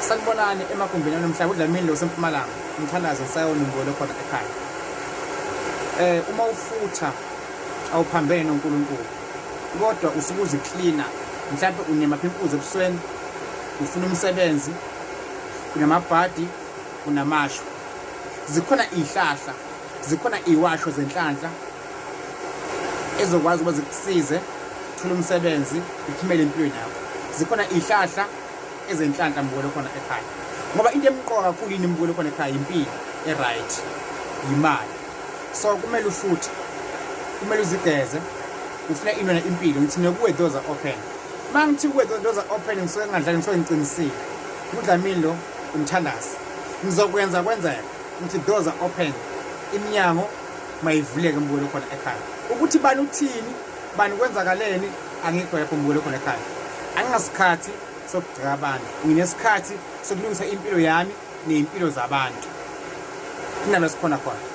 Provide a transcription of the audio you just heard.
Sanibonani emagumbini anomhlaba uDlamini lo sempumalanga umthandazo ngisayona umbolo khona ekhaya. Uma ufutha awuphambene noNkulunkulu kodwa usuke uziklina mhlawumbe unemaphimpuzi ebusweni ufuna umsebenzi unamabhadi unamashwa zikhona izihlahla zikhona iwasho zenhlanhla ezokwazi ukuba zikusize uthole umsebenzi uphumele empilweni yakho zikhona izihlahla ezenhlanhla mbukelo khona ekhaya ngoba into emqoka kakhulu yini mbukelo khona ekhaya impilo e-right yimali so kumele ufuthe kumele uzigeze ufuna ini wena impilo ngithi nekuwe doors are open uma ngithi kuwe doors are open ngisuke ngingadlali ngisuke ngiqinisile udlamini lo umthandazi ngizokwenza kwenzeka ngithi doors are open iminyango mayivuleke mbukelo khona ekhaya ukuthi bani uthini bani kwenzakaleni angikho lapho mbukelo khona ekhaya angingasikhathi sokugceka abantu nginesikhathi sokulungisa impilo yami ney'mpilo zabantu kunalo sikhona khona.